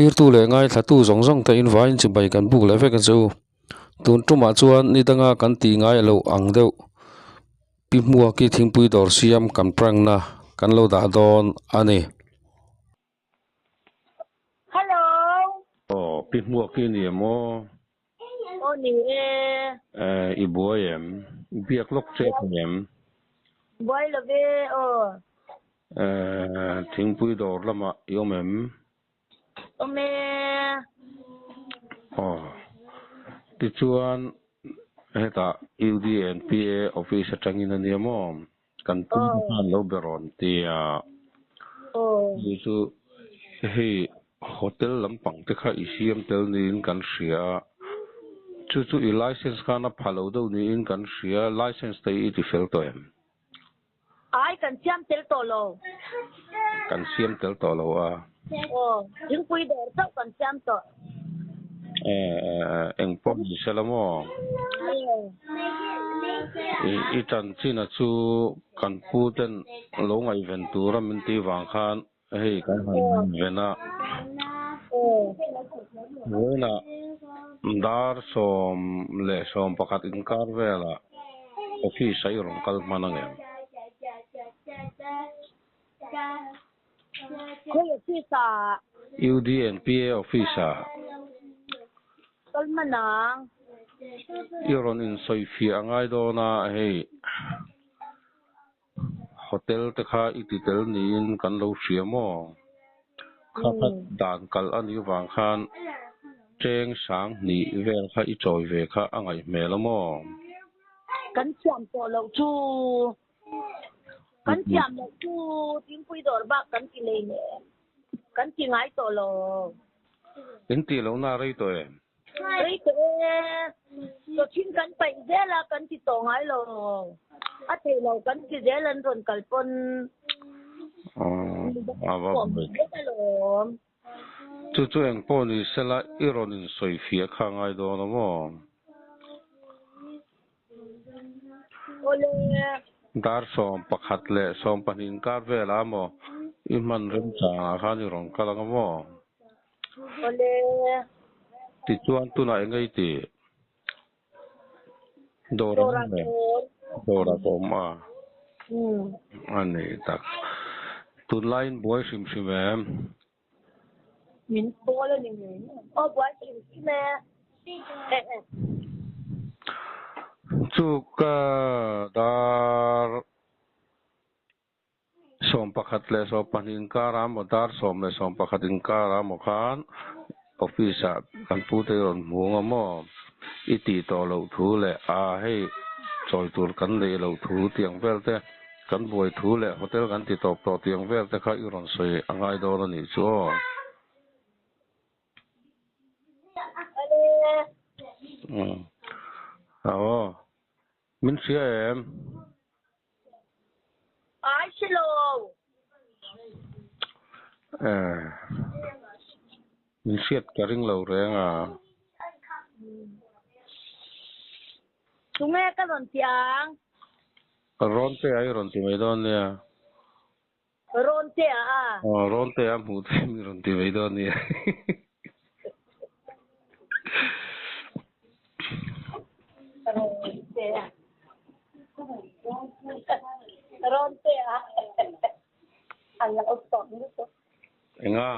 Thirtu leh ngaithlatu zawng zawng te invaiin chibai kan buk leh vek a che u. Tun tumah chuan ni danga kan tih ngai loh ang deuh Pi Hmuaki thingpui dawr siam kan prank na kan lo dah dawn a ni. Hello. Aw Pi Hmuaki ni em aw? Aw ni e. Eh i buai em? Biak lawk che thei em? Buai lo ve aw. Eh thingpui dawr lamah i awm em? Awm e. Aw. Tichuan hetah UDNPA office atangin a nia maw? Kan pu te khan lo be rawn ti a. Chu chu hei hotel lampang te kha i siam tel niin kan hria a. Chu chu i license khan a pha lo deuh niin kan hria. License te i ti fel tawh em? Ai kan siam tel tawh lo. Kan siam tel tawh lo a. Aw, thingpui dawr chauh kan siam tawh. Eh, eng pawh ni se la maw? I chanchin a chu kan pu ten lo ngaihven tura min tih vang khan hei kan han ngaihven a. Vawiinah dar 11 inkar velah office ah i rawn kal hman angem? Khawi office ah? UDNPA office ah. Kal hman ang. I rawn insawifiah a ngai dawn a, hei hotel te kha i ti tel niin kan lo hria maw? Kha kha dan kalh a nih vang khan cheng 2000 vel kha i chawi ve kha a ngaih hmel a maw? Kan thiam tawh loh chu. Kan thiam loh chu thingpui dawr bak kan ti lei leh kan ti ngai tawh lo. In tih lohna a rei tawh em? Rei tawh e. Chawchhin kan paih zel a kan ti tawh ngai lo. A theih lo kan ti zel an rawn kal pawn. A va buai. Alawm. Chu chu eng pawh ni sela i rawn insawi fiah kha ngai dawn a maw? Awle. Dar 11 leh 12 inkar velah maw i hman remchangah khan i rawn kal ang a maw? Awle. Tichuan tunah eng nge i tih? Dawr a awm em? Dawr a awm a. A ni tak. Tunlaiin buai hrim hrim em? Min pawl a ni ngei ngei. Aw buai hrim hrim e. Chu ka dar 11 leh 12 inkar a maw dar 10 leh 11 inkar a maw khan office ah kan pu te i rawn hmu ang a maw i tih tawh loh thu leh a hei chawi tur kan neih loh thu tiang vel te kan buai thu leh hotel kan ti tawp tawh tiang vel te kha i rawn sawi a ngai dawn a nih chu aw. Aw min hria em? Ai si lo. Eh, min hriat ka ring lo reng a. Tunge ka rawn ti ang? Rawn te a i rawn ti mai dawn nia. Rawn te a a. Aw, rawn te a hmuh te mi rawn ti mai dawn nia. Rawn te a. Rawn te a. A lo tawng lutuk. Enga?